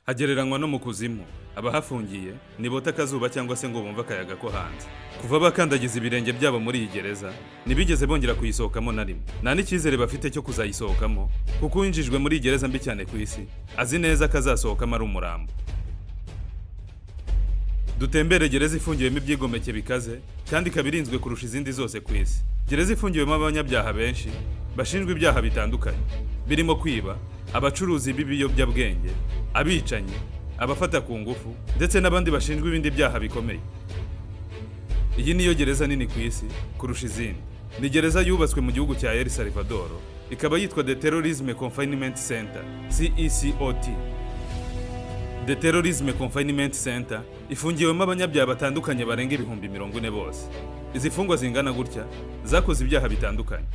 Hagereranywa no mu kuzimu. Abahafungiye ntibota akazuba cyangwa se ngo bumve akayaga ko hanze. Kuva bakandagiza ibirenge byabo muri iyi gereza, ntibigeze bongera kuyisohokamo na rimwe. Nta n'icyizere bafite cyo kuzayisohokamo, kuko uwinjijwe muri iyi gereza mbi cyane ku isi azi neza ko azasohokamo ari umurambo. Dutembere gereza ifungiwemo ibyigomeke bikaze kandi ikaba irinzwe kurusha izindi zose ku isi. Gereza ifungiwemo abanyabyaha benshi bashinjwa ibyaha bitandukanye birimo kwiba, abacuruzi b'ibiyobyabwenge, abicanyi, abafata ku ngufu ndetse n'abandi bashinjwa ibindi byaha bikomeye. Iyi niyo gereza nini ku isi kurusha izindi. Ni gereza yubatswe mu gihugu cya El Salvador, ikaba yitwa The Terrorism Confinement Center, CECOT. The Terrorism Confinement Center ifungiwemo abanyabyaha batandukanye barenga 40,000 bose. Izi mfungwa zingana gutya zakoze ibyaha bitandukanye,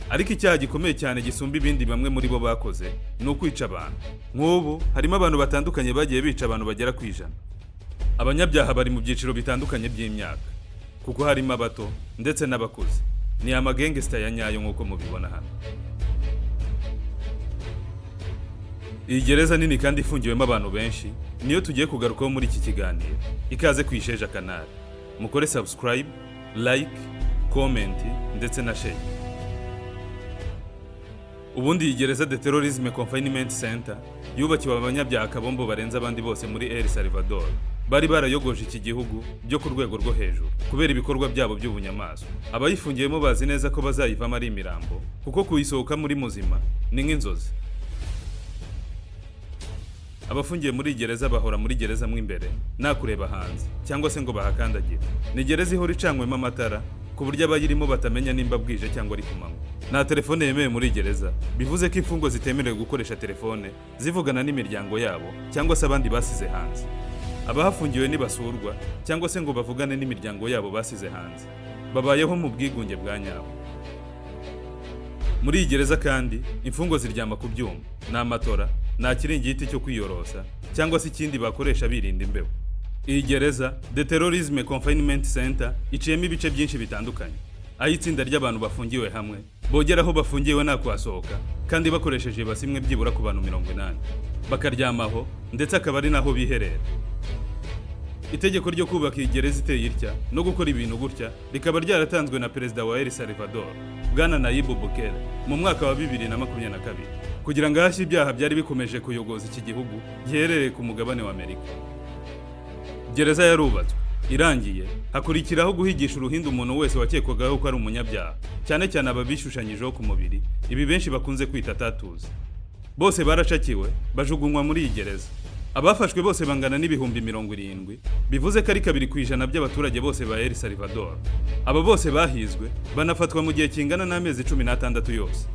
ariko icyaha gikomeye cyane gisumba ibindi bamwe muri bo bakoze ni ukwica abantu. Nk'ubu harimo abantu batandukanye bagiye bica abantu bagera ku 100. Abanyabyaha bari mu byiciro bitandukanye by'imyaka, kuko harimo abato ndetse n'abakuze. Ni amagangsta ya nyayo nk'uko mubibona hano. Iyi gereza nini kandi ifungiwemo abantu benshi niyo tugiye kugarukaho muri iki kiganiro. Ikaze ku Isheja Canal. Mukore subscribe, like, comment ndetse na share. Ubundi iyi gereza The Terrorism Confinement Center yubakiwe abanyabyaha kabombo barenze abandi bose muri El Salvador, bari barayogoje iki gihugu byo ku rwego rwo hejuru kubera ibikorwa byabo by'ubunyamaswa. Abayifungiyemo bazi neza ko bazayivamo ari imirambo, kuko kuyisohoka muri muzima ni nk'inzozi. Abafungiye muri iyi gereza bahora muri gereza mo imbere, nta kureba hanze cyangwa se ngo bahakandagire. Ni gereza ihora icanywemo amatara ku buryo abayirimo batamenya nimba bwije cyangwa ari ku manywa. Nta telefone yemewe muri iyi gereza, bivuze ko imfungwa zitemerewe gukoresha telefone zivugana n'imiryango yabo cyangwa se abandi basize hanze. Abahafungiwe ntibasurwa cyangwa se ngo bavugane n'imiryango yabo basize hanze. Babayeho mu bwigunge bwa nyabo. Muri iyi gereza kandi imfungwa ziryama ku byuma, nta matora, nta kiringiti cyo kwiyorosa cyangwa se ikindi bakoresha birinda imbeho. Iyi gereza The Terrorism Confinement Center iciyemo ibice byinshi bitandukanye, aho itsinda ry'abantu bafungiwe hamwe bogera aho bafungiwe nta kuhasohoka, kandi bakoresheje ibasi imwe byibura ku bantu 80, bakaryamaho ndetse akaba ari naho biherera. Itegeko ryo kubaka iyi gereza iteye itya no gukora ibintu gutya rikaba ryaratanzwe na perezida wa El Salvador, Bwana Nayib Bukele, mu mwaka wa 2022, kugira ngo ahashye ibyaha byari bikomeje kuyogoza iki gihugu giherereye ku mugabane wa Amerika. Gereza yarubatswe, irangiye hakurikiraho guhigisha uruhindu umuntu wese wakekwagaho ko ari umunyabyaha, cyane cyane ababishushanyijeho ku mubiri, ibi benshi bakunze kwita tattoos. Bose barashakiwe, bajugunywa muri iyi gereza. Abafashwe bose bangana n'70,000, bivuze ko ari 2% by'abaturage bose ba El Salvador. Abo bose bahizwe banafatwa mu gihe kingana n'amezi 16 yose.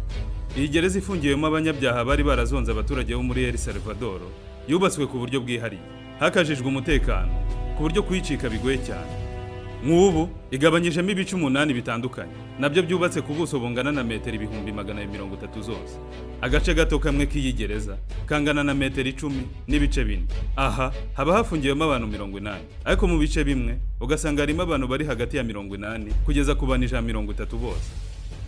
Iyi gereza ifungiwemo abanyabyaha bari barazonze abaturage bo muri El Salvador yubatswe ku buryo bwihariye, hakajijwe umutekano ku buryo kuyicika bigoye cyane. Nk'ubu igabanyijemo ibice umunani bitandukanye, nabyo byubatse ku buso bungana na metero 230,000 zose. Agace gato kamwe k'iyi gereza kangana na metero 10.4. Aha haba hafungiwemo abantu 80, ariko mu bice bimwe ugasanga harimo abantu bari hagati ya 80 kugeza ku bantu 130 bose.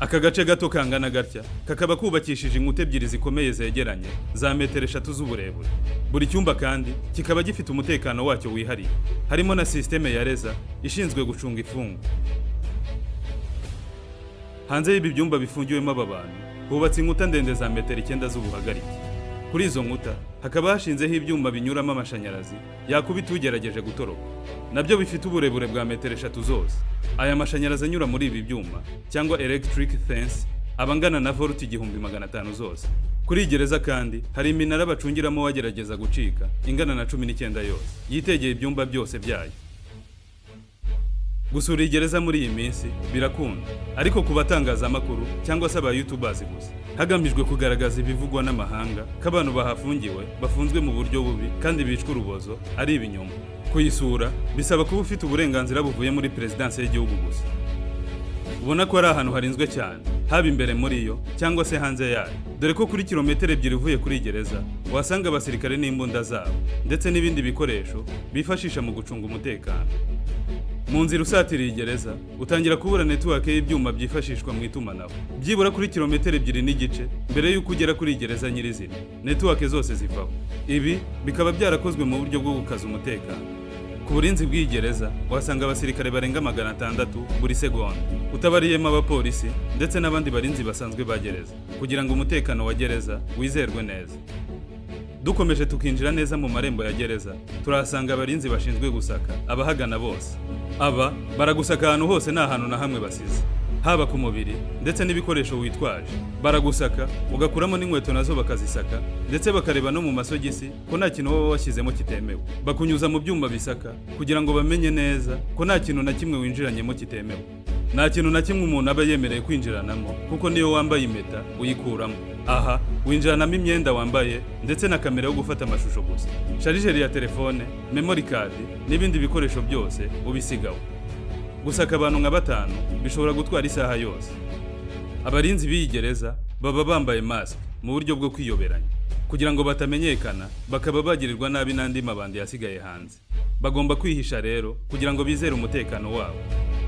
Aka gace gato kangana gatya kakaba kubakishije inkuta ebyiri zikomeye zegeranye za metero 3 z'uburebure. Buri cyumba kandi kikaba gifite umutekano wacyo wihariye, harimo na sisiteme ya laser ishinzwe gucunga imfungwa. Hanze y'ibi byumba bifungiwemo aba bantu hubatse inkuta ndende za metero 9 z'ubuhagarike. Kuri izo nkuta hakaba hashinzeho ibyuma binyuramo amashanyarazi yakubita ugerageje gutoroka, nabyo bifite uburebure bwa metero 3 zose. Aya mashanyarazi anyura muri ibi byuma cyangwa electric fence aba angana na volt 1500 zose. Kuri iyi gereza kandi hari iminara bacungiramo wagerageza gucika ingana na 19 yose, yitegeye ibyumba byose byayo. Gusura iyi gereza muri iyi minsi birakunda, ariko ku batangazamakuru cyangwa se aba youtubers gusa, hagamijwe kugaragaza ibivugwa n'amahanga ko abantu bahafungiwe bafunzwe mu buryo bubi kandi bicwa urubozo ari ibinyoma. Kuyisura bisaba kuba ufite uburenganzira buvuye muri perezidansi y'igihugu gusa. Ubona ko ari ahantu harinzwe cyane, haba imbere muri yo cyangwa se hanze yayo, dore ko kuri kilometero 2 uvuye kuri gereza wasanga abasirikare n'imbunda zabo ndetse n'ibindi bikoresho bifashisha mu gucunga umutekano. Mu nzira usatiriye gereza, utangira kubura network y'ibyuma byifashishwa mu itumanaho. Byibura kuri kilometero 2.5 mbere y'uko ugera kuri gereza nyirizina, network zose zivaho. Ibi bikaba byarakozwe mu buryo bwo gukaza umutekano. Ku burinzi bw'iyi gereza uhasanga abasirikare barenga 600 buri segonda, utabariyemo abapolisi ndetse n'abandi barinzi basanzwe ba gereza, kugira ngo umutekano wa gereza wizerwe neza. Dukomeje tukinjira neza mu marembo ya gereza, turahasanga abarinzi bashinzwe gusaka abahagana bose. Aba baragusaka ahantu hose, nta hantu na hamwe basize, haba ku mubiri ndetse n'ibikoresho witwaje. Baragusaka ugakuramo n'inkweto, nazo bakazisaka, ndetse bakareba no mu masogisi ko nta kintu waba washyizemo kitemewe. Bakunyuza mu byuma bisaka kugira ngo bamenye neza ko nta kintu na kimwe winjiranyemo kitemewe. Nta kintu na kimwe umuntu aba yemerewe kwinjiranamo, kuko niyo wambaye impeta uyikuramo. Aha winjiranamo imyenda wambaye ndetse na kamera yo gufata amashusho gusa. Chargeur ya telefone, memory card n'ibindi bikoresho byose ubisigaho. Gusaka abantu nka batanu bishobora gutwara isaha yose. Abarinzi b'iyi gereza baba bambaye mask mu buryo bwo kwiyoberanya, kugira ngo batamenyekana bakaba bagirirwa nabi n'andi mabandi yasigaye hanze. Bagomba kwihisha rero kugira ngo bizere umutekano wabo.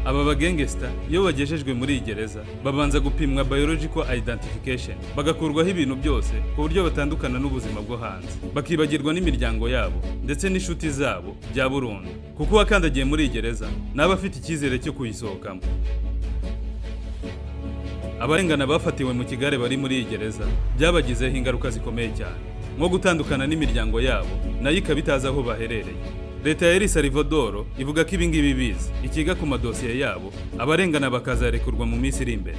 Aba bagangster iyo bagejejwe muri iyi gereza babanza gupimwa biological identification, bagakurwaho ibintu byose ku buryo batandukana n'ubuzima bwo hanze, bakibagirwa n'imiryango yabo ndetse n'inshuti zabo bya burundu, kuko uwakandagiye muri iyi gereza naba afite icyizere cyo kuyisohokamo. Abarengana bafatiwe mu kigare bari muri iyi gereza byabagizeho ingaruka zikomeye cyane, nko gutandukana n'imiryango yabo nayo ikaba itazi aho baherereye. Leta ya El Salvador ivuga ko ibi ngibi bizi, ikiga ku madosiye yabo, abarengana bakazarekurwa mu minsi iri imbere.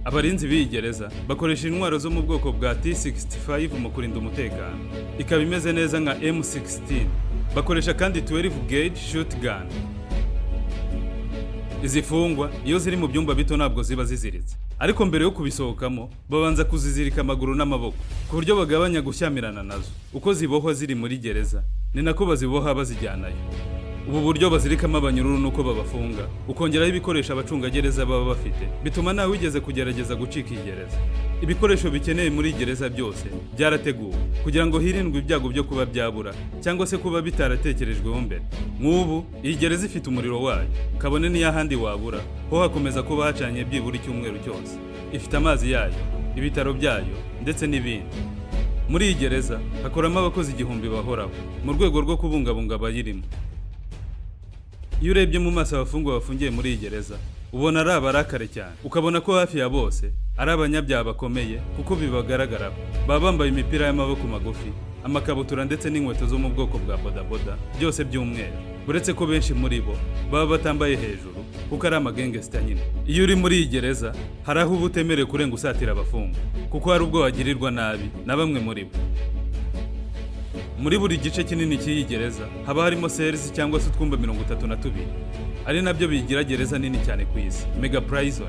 Abarinzi b'iyi gereza bakoresha intwaro zo mu bwoko bwa T65 mu kurinda umutekano, ikaba imeze neza nka M16. Bakoresha kandi 12 gauge shotgun. Izi mfungwa iyo ziri mu byumba bito ntabwo ziba ziziritse, ariko mbere yo kubisohokamo babanza kuzizirika amaguru n'amaboko ku buryo bagabanya gushyamirana nazo. Uko zibohwa ziri muri gereza ni nako baziboha bazijyanayo. Ubu buryo bazirikamo abanyururu n'uko babafunga, ukongeraho ibikoresho abacungagereza baba bafite, bituma ntawe wigeze kugerageza gucika iyi gereza. Ibikoresho bikeneye muri gereza byose byarateguwe kugira ngo hirindwe ibyago byo kuba byabura cyangwa se kuba bitaratekerejweho mbere. Nk'ubu iyi gereza ifite umuriro wayo, kabone n'iy'ahandi wabura ho hakomeza kuba hacanye byibura icyumweru cyose. Ifite amazi yayo, ibitaro byayo ndetse n'ibindi. Muri iyi gereza hakoramo abakozi 1000 bahoraho mu rwego rwo kubungabunga abayirimo. Iyo urebye mu maso abafungwa bafungiye muri iyi gereza, ubona ari abarakare cyane, ukabona ko hafi ya bose ari abanyabyaha bakomeye, kuko bibagaragaraho. Baba bambaye imipira y'amaboko magufi, amakabutura ndetse n'inkweto zo mu bwoko bwa bodaboda, byose by'umweru, uretse ko benshi muri bo baba batambaye hejuru kuko ari amagangster nyine. Iyo uri muri iyi gereza hari aho uba utemerewe kurenga usatira abafungwa, kuko hari ubwo wagirirwa nabi na bamwe muri bo. Muri buri gice kinini cy'iyi gereza haba harimo cells cyangwa se utwumba 32, ari nabyo bigira gereza nini cyane ku isi, mega prison.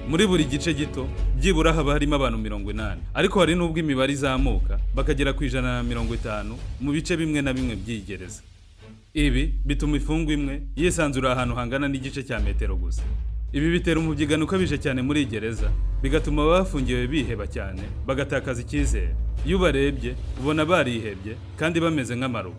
Muri buri gice gito byibura haba harimo abantu 80, ariko hari n'ubwo imibare izamuka bakagera ku 150 mu bice bimwe na bimwe by'iyi gereza. Ibi bituma imfungwa imwe yisanzura ahantu hangana n'igice cya metero gusa. Ibi bitera umubyigano ukabije cyane muri iyi gereza, bigatuma abafungiwe biheba cyane, bagatakaza icyizere. Iyo ubarebye ubona barihebye kandi bameze nk'amarobo.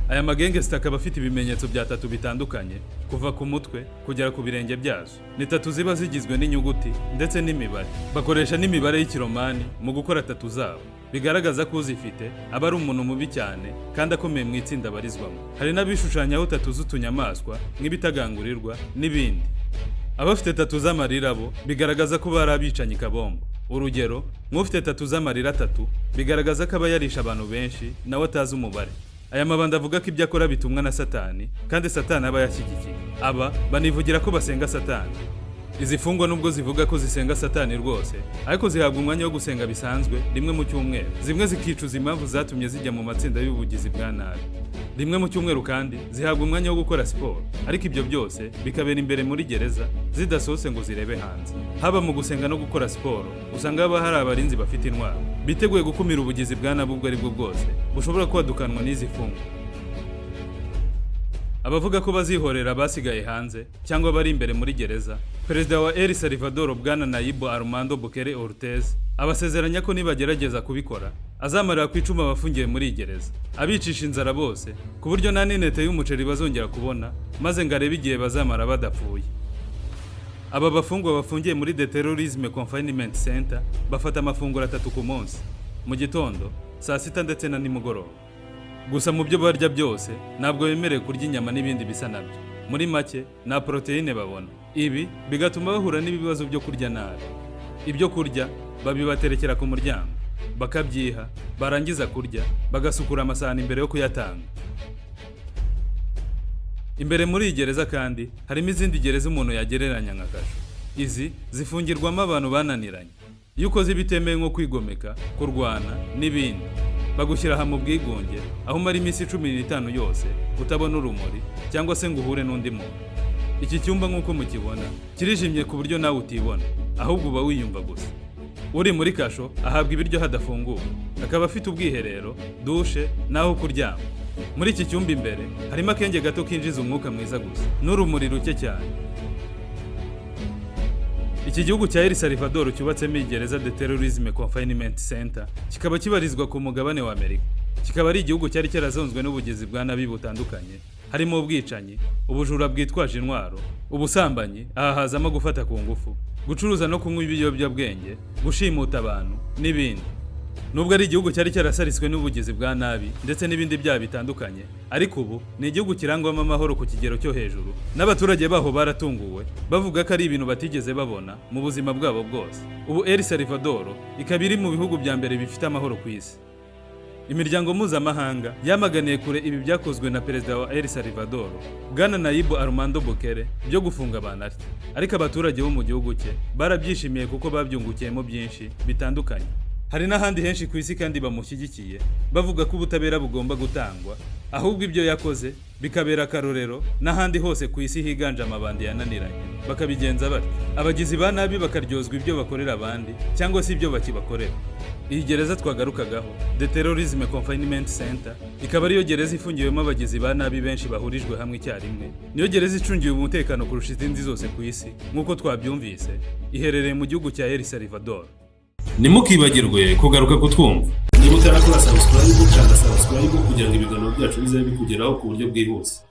Aya magangster akaba afite ibimenyetso bya tattoo bitandukanye kuva ku mutwe kugera ku birenge byazo. Ni tattoo ziba zigizwe n'inyuguti ndetse n'imibare. Bakoresha n'imibare y'ikiromani mu gukora tattoo zabo, bigaragaza ko uzifite aba ari umuntu mubi cyane kandi akomeye mu itsinda abarizwamo. Hari n'abishushanyaho tattoo z'utunyamaswa nk'ibitagangurirwa n'ibindi. Abafite tattoo z'amarira bo bigaragaza ko bari abicanyi kabombo. Urugero, nk'ufite tattoo z'amarira atatu bigaragaza ko aba yarishe abantu benshi nawe atazi umubare. Aya mabandi avuga ko ibyo akora bitumwa na Satani, kandi Satani aba yashyigikiye. Aba banivugira ko basenga Satani. Izi mfungwa nubwo zivuga ko zisenga Satani rwose, ariko zihabwa umwanya wo gusenga bisanzwe rimwe mu cyumweru. Zimwe zikicuza impamvu zatumye zijya mu matsinda y'ubugizi bwa nabi. Rimwe mu cyumweru kandi zihabwa umwanya wo gukora siporo, ariko ibyo byose bikabera imbere muri gereza zidasohotse ngo zirebe hanze. Haba mu gusenga no gukora siporo, usanga haba hari abarinzi bafite intwaro biteguye gukumira ubugizi bwa nabi ubwo ari bwo bwose bushobora kwadukanwa n'izi mfungwa. Abavuga ko bazihorera basigaye hanze cyangwa bari imbere muri gereza, perezida wa El Salvador, bwana Nayib Armando Bukele Ortez, abasezeranya ko nibagerageza kubikora azamarira ku icumu abafungiye muri iyi gereza, abicisha inzara bose, ku buryo nta n'intete y'umuceri bazongera kubona, maze ngo arebe igihe bazamara badapfuye. Aba bafungwa bafungiye muri The Terrorism Confinement Center bafata amafunguro atatu ku munsi, mu gitondo, saa sita ndetse na nimugoroba. Gusa mu byo barya byose ntabwo bemerewe kurya inyama n'ibindi bisa nabyo. Muri make, nta poroteyine babona. Ibi bigatuma bahura n'ibibazo byo kurya nabi. Ibyo kurya babibaterekera ku muryango, bakabyiha, barangiza kurya bagasukura amasahani mbere yo kuyatanga. Imbere muri iyi gereza kandi harimo izindi gereza umuntu yagereranya nka kasho. Izi zifungirwamo abantu bananiranye. Iyo ukoze ibitemewe nko kwigomeka, kurwana n'ibindi, bagushyira aha mu bwigunge, aho umara iminsi 15 yose utabona urumuri cyangwa se ngo uhure n'undi muntu. Iki cyumba nk'uko mukibona kirijimye ku buryo nawe utibona, ahubwo uba wiyumva gusa. Uri muri kasho ahabwa ibiryo hadafunguwe, akaba afite ubwiherero, dushe n'aho kuryama. Muri iki cyumba imbere harimo akenge gato kinjiza umwuka mwiza gusa n'urumuri ruke cyane. Iki gihugu cya El Salvador cyubatsemo iyi gereza The Terrorism Confinement Center kikaba kibarizwa ku mugabane wa Amerika, kikaba ari igihugu cyari cyarazonzwe n'ubugizi bwa nabi butandukanye, harimo ubwicanyi, ubujura bwitwaje intwaro, ubusambanyi, aha hazamo gufata ku ngufu, gucuruza no kunywa ibiyobyabwenge, gushimuta abantu n'ibindi. Nubwo ari igihugu cyari cyarasaritswe n'ubugizi bwa nabi ndetse n'ibindi byaha bitandukanye, ariko ubu ni igihugu kirangwamo amahoro ku kigero cyo hejuru, n'abaturage baho baratunguwe, bavuga ko ari ibintu batigeze babona mu buzima bwabo bwose. Ubu El Salvador ikaba iri mu bihugu bya mbere bifite amahoro ku isi. Imiryango mpuzamahanga yamaganiye kure ibi byakozwe na perezida wa El Salvador, Bwana Nayib Armando Bukele, byo gufunga abantu atya, ariko abaturage bo mu gihugu cye barabyishimiye kuko babyungukiyemo byinshi bitandukanye. Hari n'ahandi henshi ku isi kandi bamushyigikiye, bavuga ko ubutabera bugomba gutangwa, ahubwo ibyo yakoze bikabera akarorero n'ahandi hose ku isi higanje amabandi yananiranye, bakabigenza batyo, abagizi ba nabi bakaryozwa ibyo bakorera abandi cyangwa se ibyo bakibakorera. Iyi gereza twagarukagaho, The Terrorism Confinement Center, ikaba ariyo gereza ifungiwemo abagizi ba nabi benshi bahurijwe hamwe icyarimwe. Niyo gereza icungiwe umutekano kurusha izindi zose ku isi nk'uko twabyumvise. Iherereye mu gihugu cya El Salvador. Ntimukibagirwe kugaruka kutwumva. Niba utarakora subscribe, kanda subscribe kugira ngo ibiganiro byacu bizabe bikugeraho ku buryo bwihuse.